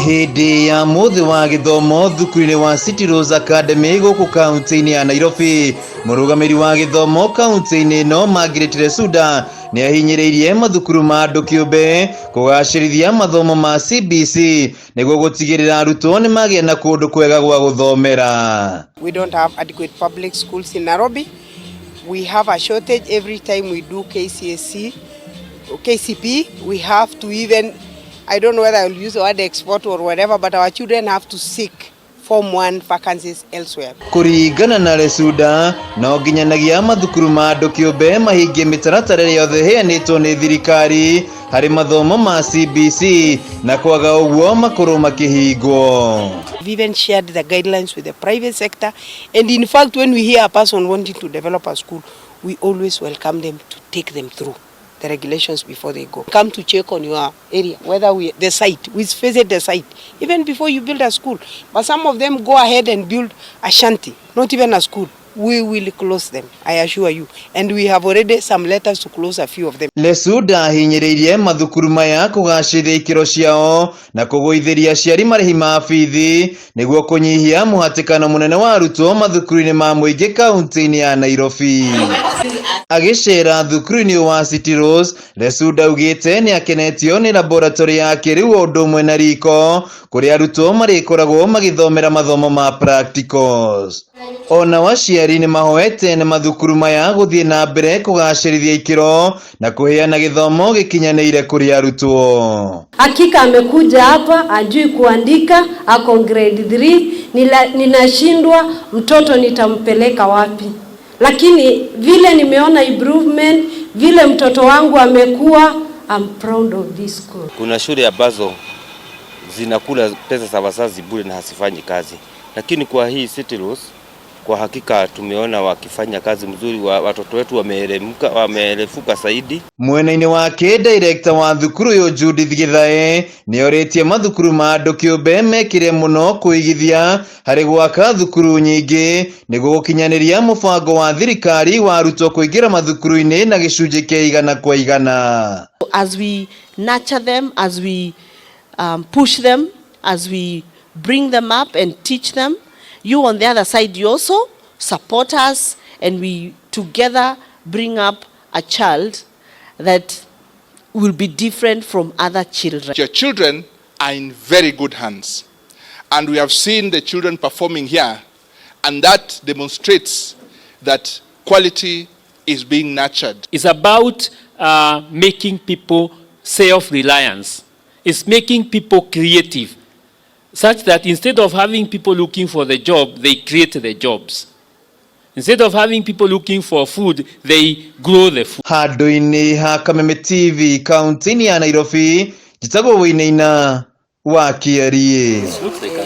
Hĩndĩ ya mũthĩ wa gĩthomo thukuru-inĩ wa City Rose Academy gũkũ kaunti-inĩ ya Nairobi, mũrũgamĩrĩri wa gĩthomo kaunti-inĩ ĩno Margaret Lesuda nĩ ahinyĩrĩirie mathukuru ma andũ kĩũmbe kũgacĩrithia mathomo ma CBC nĩguo gũtigĩrĩra arutwo nĩ magĩa na kũndũ kwega gwa gũthomera. We don't have adequate public schools in Nairobi. We have a shortage every time we do KCSE, KCP. We have to even, I don't know whether I will use the word export or whatever, but our children have to seek Form 1 vacancies elsewhere. Kũringana na Lesuda, no nginyanagia mathukuru ma andũ kĩũmbe mahingie mĩtaratara ĩrĩa yothe ĩheanĩtwo nĩ thirikari harĩ mathomo ma CBC na kwaga ũguo makorwo makĩhingwo. We've even shared the guidelines with the private sector, and in fact, when we hear a person wanting to develop a school, we always welcome them to take them through the regulations before they go. Come to check on your area, whether we, the site, we visit the site, even before you build a school. But some of them go ahead and build a shanty, not even a school. We will close them, I assure you. And we have already some letters to close a few of them. Lesuda ahinyĩrĩirie mathukuru maya kũgacĩrithia ikĩro ciao na kũgũithĩria aciari marĩhi ma bithi nĩguo kũnyihia mũhatĩkano mũnene wa arutwo mathukuru-inĩ ma mũingĩ kaunti-inĩ ya Nairobi. Agĩcera thukuru-inĩ wa City Rose, Lesuda augĩte nĩ akenetio nĩ laboratory ya kĩrĩu o ũndũ ũmwe na riko kũrĩa arutwo marĩkoragwo magĩthomera mathomo ma practicals. Ona aciari nĩ mahoete na mathukuru maya gũthiĩ na mbere kũgacĩrithia ikĩro na kũheana gĩthomo gĩkinyanĩire kũrĩ arutwo. Hakika amekuja hapa ajui kuandika, ako grade 3. Ninashindwa mtoto nitampeleka wapi? Lakini vile nimeona improvement, vile mtoto wangu amekuwa, I'm proud of this school. Kuna shule ambazo zinakula pesa za wazazi bure na hazifanyi kazi, lakini kwa hii City Rose kwa hakika tumeona wakifanya kazi mzuri, watoto wetu wameeremuka, wameerefuka zaidi. Mwena-inĩ wake director wa thukuru ũyũ Judith Githae nĩorĩtie mathukuru ma andũ kĩũmbe mekĩre mũno kũigithia harĩ gwaka thukuru nyingĩ nĩguo gũkinyanĩria mũbango wa thirikari wa arutwo kũingĩra mathukuru-inĩ na gĩcunjĩ kĩa 100%. As we nurture them, as we push them, as we bring them up and teach them, you on the other side, you also support us, and we together bring up a child that will be different from other children. Your children are in very good hands. And we have seen the children performing here, and that demonstrates that quality is being nurtured. It's about making people self-reliance. It's making people creative, such that instead of having people looking for the job, they create the jobs. Instead of having people looking for food, they grow the food. Handũ-inĩ ha Kameme TV kaunti-inĩ ya Nairobi, njĩtagwo Wainaina wa Kĩariĩ. Looks like